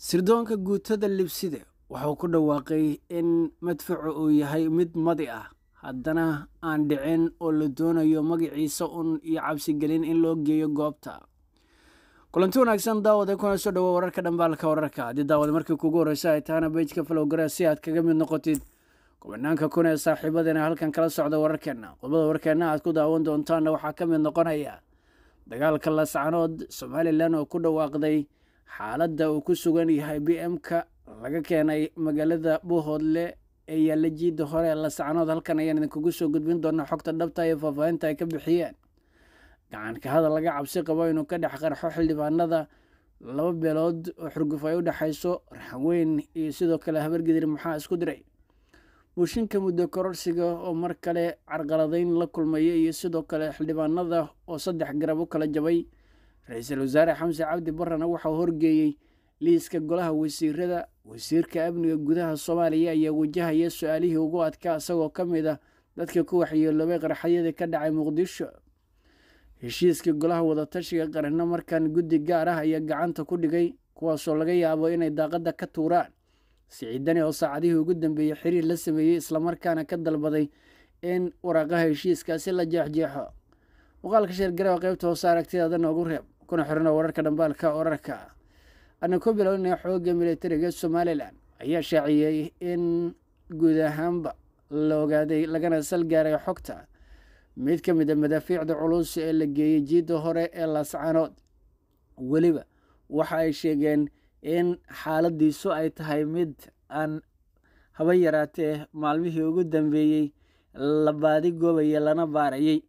Sirdoonka guutada Libside wuxuu ku dhawaaqay in madfacu uu yahay mid madi ah, haddana aan dhicin oo la doonayo magaciisa un iyo cabsigelin in loo geeyo goobta. Kulanti wanaagsan daawade, kuna soo dhawo wararka dhambaalka wararka. Haddii daawade markii kugu horeysa ay tahana, page-ka follow garee si aad kaga mid noqotid kubanaanka kun ee saaxiibadeena halkan kala socda wararkeena. Qodobada warkeena aad ku daawan doontaanna waxaa ka mid noqonaya dagaalka Laascanood, Somalilan oo ku dhawaaqday xaaladda uu ku sugan yahay BM-ka laga keenay magaalada Buuhoodle ee yaalla jiidda hore ee Laascanood. Halkan ayaan idinkugu soo gudbin doonaa xogta dhabta iyo faahfaahinta ay ka bixiyeen. Gacanka hadal laga cabsi qabo inuu ka dhex qarxo xildhibaanada laba beelood oo xurguf ay u dhexayso, Raxanweyn iyo sidoo kale Habargidir, maxaa isku diray? Buushinka muddo kororsiga oo mar kale carqaladeyn la kulmaya iyo sidoo kale xildhibaanada oo saddex garab u kala jabay. Ra-iisul Wasaare Xamse Cabdi Barrena waxauu horgeeyey liiska golaha wasiirada. Wasiirka amniga gudaha Soomaaliya ayaa wajahaya su-aalihii ugu adkaa, isagoo ka mid ah dadka ku waxyeeloobay qarxayadii ka dhacay Muqdisho. Heshiiska golaha wadatashiga qaranno markan guddi gaar ah ayaa gacanta ku dhigay, kuwaasoo laga yaabo inay daaqadda ka tuuraan Siciidani oo saacadihii ugu dambeeyey xiriir la sameeyey islamarkaana ka dalbaday in waraaqaha heshiiskaasi la jeexjeexo. Muuqaalka share garewa, qaybta hoose aragtidaada noogu reeb, kuna xirano wararka dhambaalka wararka. Ana ku bilownay, xoogga militariga Somalilan ayaa shaaciyey in guud ahaanba la ogaaday lagana sal gaaray xogta mid ka mid a madaafiicda culus ee la geeyey jiidda hore ee Laascanood. Weliba waxa ay sheegeen in xaaladiisu ay tahay mid aan haba yaraatee maalmihii ugu dambeeyey la baadi goobaya lana baarayay.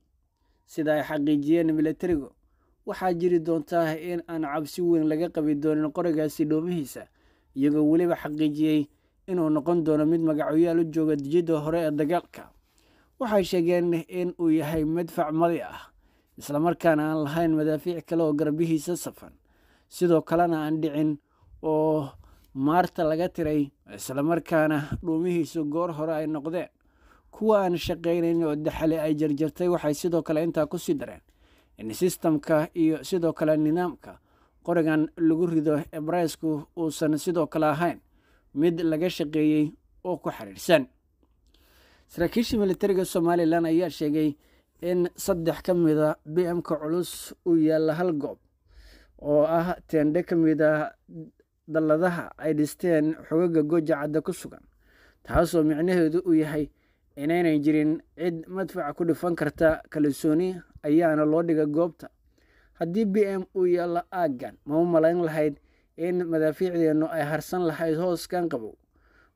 Sida ay xaqiijiyeen militarigu, waxaa jiri doontaa in aan cabsi weyn laga qabi doonin qorigaasi dhoomihiisa, iyagoo weliba xaqiijiyey inuu noqon doono mid magacyoyaal u jooga jidda hore ee dagaalka. Waxay sheegeen in uu yahay madfac madi ah, islamarkaana aan lahayn madaafiic kale oo garbihiisa safan, sidoo kalena aan dhicin oo maarta laga tiray, islamarkaana dhuumihiisu goor hore ay noqdeen kuwa aan shaqaynayn oo daxale ay jarjartay. Waxay sidoo kale intaa kusii dareen in sistamka iyo sidoo kale nidaamka qorigan lagu rido ebreysku uusan sidoo kale ahayn mid laga shaqeeyey oo ku xiriirsan. Saraakiisha militariga Somalilan ayaa sheegay in saddex ka mida BM-ka culus uu yaalla hal goob oo ah teendhe ka mid a dalladaha ay dhisteen xogaga Gooja Cadda ku sugan, taasoo micnaheedu uu yahay inaynay jirin cid madfac ku dhifan karta. Kalsooni ayaana loo dhigay goobta. Haddii BM uu yaalla aaggan, ma u malayn lahayd in madaafiicdeennu ay harsan lahayd hooskan qabow?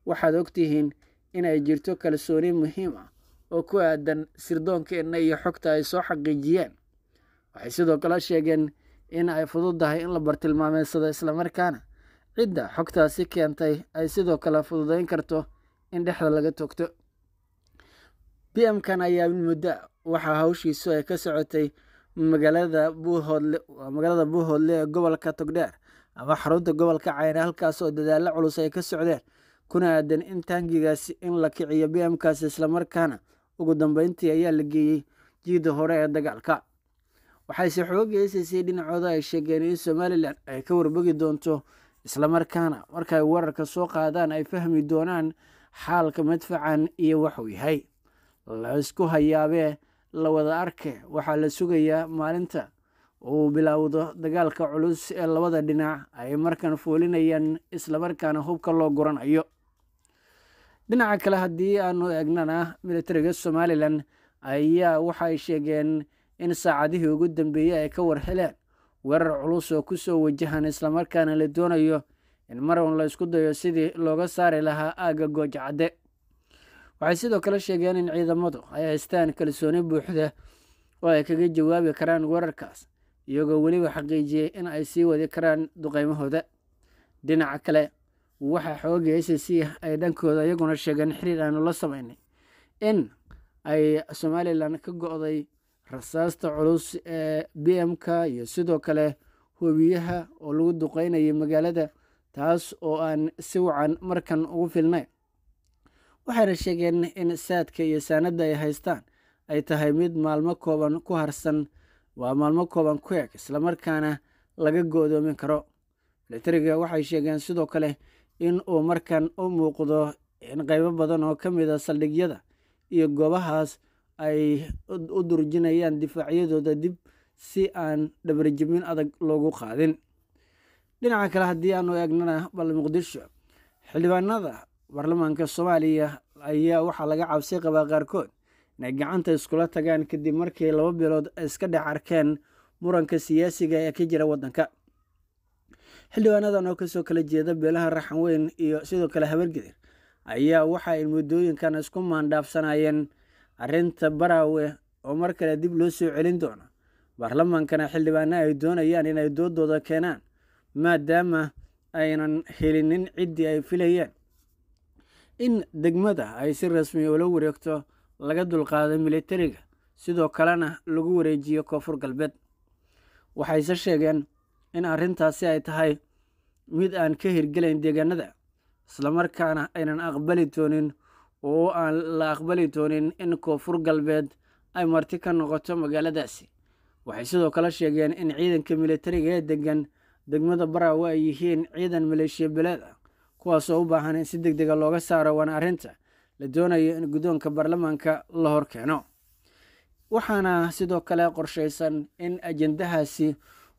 Waxaad ogtihiin inay jirto kalsooni muhiim ah oo ku aadan sirdoonkeenna iyo xogta ay soo xaqiijiyeen. Waxay sidoo kale sheegeen in ay fududahay in la bartilmaameedsado, islamarkaana cidda xogtaasi keentay ay sidoo kale fududeyn karto in dhexda laga toogto. BM-kan ayaa muddo waxaa hawshiisu ay ka socotay magaalada Buuhoodle, magaalada Buuhoodle ee gobolka Togdheer ama xarunta gobolka Cayne, halkaas oo dadaalo culus ay ka socdeen kuna aadan in taangigaasi in la kiciyo BM-kaasi, islamarkaana ugu dambeyntii ayaa la geeyey jiidda hore ee dagaalka. Waxayse xoogga SSC dhinacooda ay sheegeen in Somalilan ay ka warbegi doonto, islamarkaana markay weerarka soo qaadaan ay fahmi doonaan xaalka madfacan iyo waxuu yahay. La isku hayaabee la wada arke. Waxaa la sugayaa maalinta uu bilowdo dagaalka culus ee labada dhinac ay markan foolinayaan, islamarkaana hubka loo guranayo. Dhinaca kale haddii aanu eegnana, militariga Somalilan ayaa waxay sheegeen in saacadihii ugu dambeeyey ay ka war heleen weerar culus oo kusoo wajahan, islamarkaana la doonayo in mar uun la isku dayo sidii looga saari lahaa aagga Gooja Cadde. Waxay sidoo kale sheegeen in ciidamadu ay haystaan kalsooni buuxda oo ay kaga jawaabi karaan weerarkaas, iyagoo weliba xaqiijiyey in ay sii wadi karaan duqeymahooda. Dhinaca kale, waxaa xoogga SSC ay dhankooda iyaguna sheegeen xiriir aanu la sameynay in ay Somalilan ka go'day rasaasta culus ee BM-ka iyo sidoo kale hubiyaha oo lagu duqeynayay magaalada, taas oo aan si wacan markan ugu filnayn. Waxayna sheegeen in saadka iyo saanadda ay haystaan ay tahay mid maalmo kooban ku harsan, waa maalmo kooban ku eg, islamarkaana laga go'doomin karo. Militariga waxay sheegeen sidoo kale in uu markan u muuqdo in qaybo badan oo ka mid a saldhigyada iyo goobahaas ay u durjinayaan difaacyadooda dib si aan dhabarjebin adag loogu qaadin. Dhinaca kale haddii aanu eegnana bal Muqdisho, xildhibaanada baarlamaanka Soomaaliya ayaa waxaa laga cabsi qabaa qaarkood inay gacanta iskula tagaan kadib markii 2 bilood ay iska dhex arkeen muranka siyaasiga ee ka jira waddanka. Xildhibaanadan oo kasoo kala jeeda beelaha Raxanweyn iyo sidoo kale Habargedir ayaa waxa ay muddooyinkan isku maandhaafsanayeen arrinta Baraawe oo mar kale dib loo soo celin doono. Baarlamaankana xildhibaano ay doonayaan inay doodooda keenaan maadaama aynan helinin ciddii ay filayeen in degmada ay si rasmi ula wareegto laga dulqaaday militariga, sidoo kalena lagu wareejiyo Koonfur Galbeed. Waxayse sheegeen in arrintaasi ay tahay mid aan ka hirgelayn deegaanada, islamarkaana aynan aqbali doonin oo aan la aqbali doonin in Koonfur Galbeed ay marti ka noqoto magaaladaasi. Waxay sidoo kale sheegeen in ciidanka militariga ee degan degmada Baraawe ay yihiin ciidan maleeshiya beeleed ah, kuwaasoo u baahan in si degdeg ah looga saaro, waana arrinta la doonayo in guddoonka baarlamaanka la hor keeno. Waxaana sidoo kale qorshaysan in ajendahaasi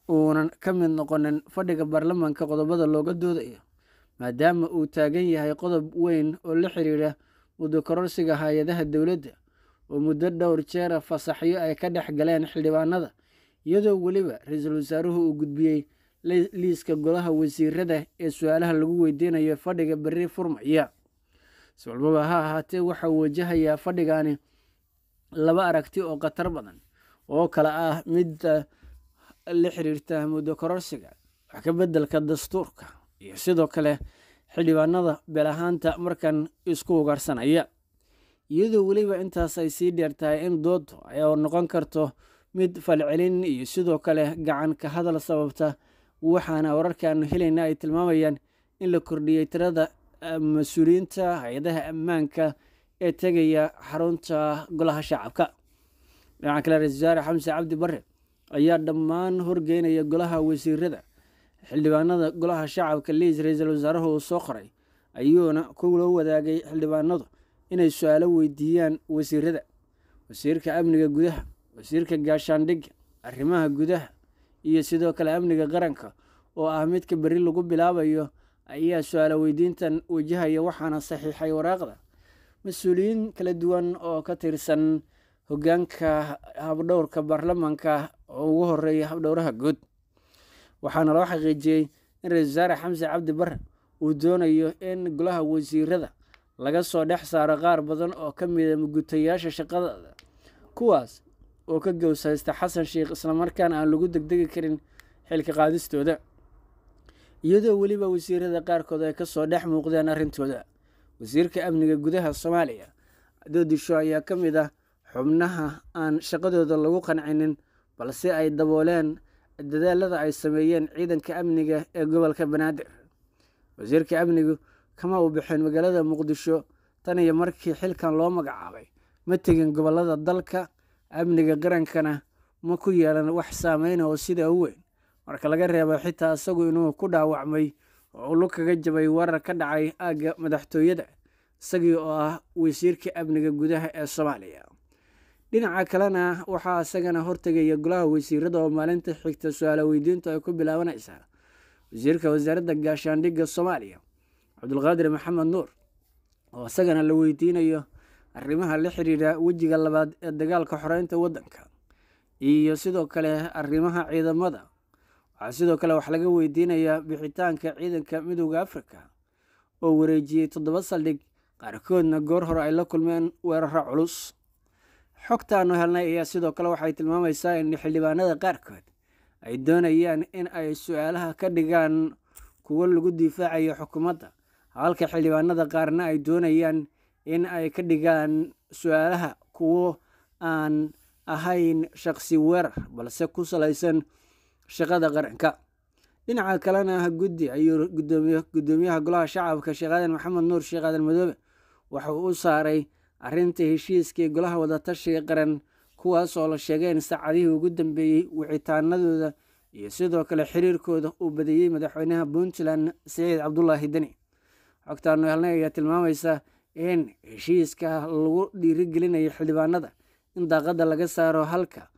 uunan ka mid noqonin fadhiga baarlamaanka qodobada looga doodayo, maadaama uu taagan yahay qodob weyn oo la xiriira muddo kororsiga hay-adaha dowladda oo muddo dhowr jeer fasaxyo ay ka dhex galeen xildhibaanada, iyadoo weliba ra-iisul wasaaruhu uu gudbiyey liiska golaha wasiirada ee su-aalaha lagu weydiinayo fadhiga berri furmaya. Si walbaba ha ahaatee, waxa uu wajahayaa fadhigani laba aragti oo khatar badan oo kala ah midda la xiriirta muddo kororsiga, wax ka beddelka dastuurka iyo sidoo kale xildhibaanada beelahaanta markan isku ugaarsanaya, iyadoo weliba intaas ay sii dheer tahay in doodu ay noqon karto mid falcelin iyo sidoo kale gacan ka hadal sababta. Waxaana wararkaanu helayna ay tilmaamayaan in la kordhiyey tirada mas-uuliyiinta hay-adaha ammaanka ee tegaya xarunta golaha shacabka. Dhinaca kale, ra-iisul wasaare Xamse Cabdi Barre ayaa dhammaan horgeynaya golaha wasiirada. Xildhibaanada golaha shacabka liis ra-iisul wasaaruhu uu soo qoray ayuuna kula wadaagay xildhibaanadu inay su-aalo weydiiyaan wasiirada. Wasiirka amniga gudaha, wasiirka gaashaandhigga, arrimaha gudaha iyo sidoo kale amniga qaranka oo ah midka berri lagu bilaabayo ayaa su-aalo weydiintan wajahaya, waxaana saxiixay waraaqda mas-uuliyiin kala duwan oo ka tirsan hoggaanka habdhowrka baarlamaanka oo ugu horeeya habdhowraha guud. Waxaana loo xaqiijiyey in ra-iisul wasaare Xamse Cabdi Barre uu doonayo in golaha wasiirada laga soo dhex saaro qaar badan oo ka mid a gutayaasha shaqada, kuwaas oo ka gows haysta Xasan Sheikh, islamarkaana aan lagu degdegi karin xilka qaadistooda, iyadoo weliba wasiirada qaarkood ay kasoo dhex muuqdeen arrintooda. Wasiirka amniga gudaha Soomaaliya Doodisho ayaa ka mid ah xubnaha aan shaqadooda lagu qancinin, balse ay dabooleen dadaalada ay sameeyeen ciidanka amniga ee gobolka Banaadir. Wasiirka amnigu kama uu bixin magaalada Muqdisho tan iyo markii xilkan loo magacaabay, ma tegin gobolada dalka, amniga qarankana ma ku yeelan wax saameyn oo sida u weyn, marka laga reebo xitaa isagu inuu ku dhaawacmay oo lug kaga jabay weerar ka dhacay aagga madaxtooyada, isagii oo ah wasiirka amniga gudaha ee Soomaaliya. Dhinaca kalena, waxaa isagana hortegaya golaha wasiirada oo maalinta xigta su-aalo weydiintu ay ku bilaabanaysaa wasiirka wasaaradda gaashaandhigga Soomaaliya Cabdulqaadir Maxamed Nuur, oo isagana la weydiinayo arrimaha la xiriira wejiga labaad ee dagaalka xoreynta waddanka iyo sidoo kale arrimaha ciidamada. Waxaa sidoo kale wax laga weydiinayaa bixitaanka ciidanka Midowda Afrika oo wareejiyey 7 saldhig, qaarkoodna goor hore ay la kulmeen weeraro culus. Xogtaanu helnay ayaa sidoo kale waxay tilmaamaysaa in xildhibaanada qaarkood ay doonayaan in ay su-aalaha ka dhigaan kuwo lagu difaacayo xukuumadda, halka xildhibaanada qaarna ay doonayaan in ay ka dhigaan su-aalaha kuwo aan ahayn shaqsi weerar, balse ku salaysan shaqada qaranka. Dhinaca kalena, guddi ayuu guddoomiyaha golaha shacabka Sheekh Aadan Maxamed Nuur Sheekh Aadan Madoobe waxa uu u saaray arrinta heshiiskii golaha wadatashiga qaran, kuwaas oo la sheegay in saacadihii ugu dambeeyey wicitaanadooda iyo sidoo kale xiriirkooda uu badiyey madaxweynaha Puntland Siciid Cabdulaahi Deni. Xogtaanu helnay ayaa tilmaamaysa in heshiiska lagu dhiirigelinayo xildhibaanada in daaqadda laga saaro, halka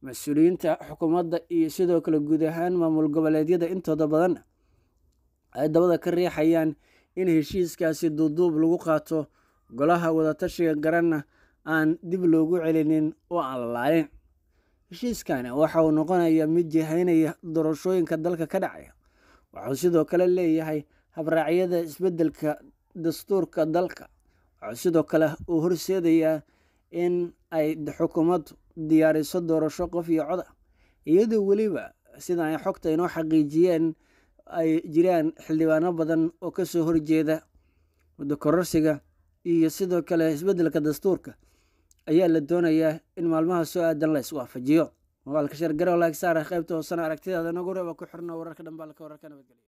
mas-uuliyiinta xukuumadda iyo sidoo kale guud ahaan maamul goboleedyada intooda badanna ay dabada ka riixayaan in heshiiskaasi duuduub lagu qaato, golaha wadatashiga garanna aan dib loogu celinin oo aan la laalin. Heshiiskani waxa uu noqonayaa mid jihaynaya doorashooyinka dalka ka dhacaya. Wuxuu sidoo kale leeyahay habraacyada isbeddelka dastuurka dalka. Wuxuu sidoo kale uu horseedayaa in ay xukuumaddu diyaariso doorasho qof iyo cod ah, iyadoo weliba sida ay xogta inoo xaqiijiyeen ay jiraan xildhibaano badan oo kasoo horjeeda muddo kororsiga iyo sidoo kale isbeddelka dastuurka ayaa la doonayaa in maalmaha soo aadan la iswaafajiyo. Muuqaalka share garow, like saara, qaybta hoosena aragtidaada nagu reeba. Ku xirno wararka dhambaalka wararka. Nabadgelyo.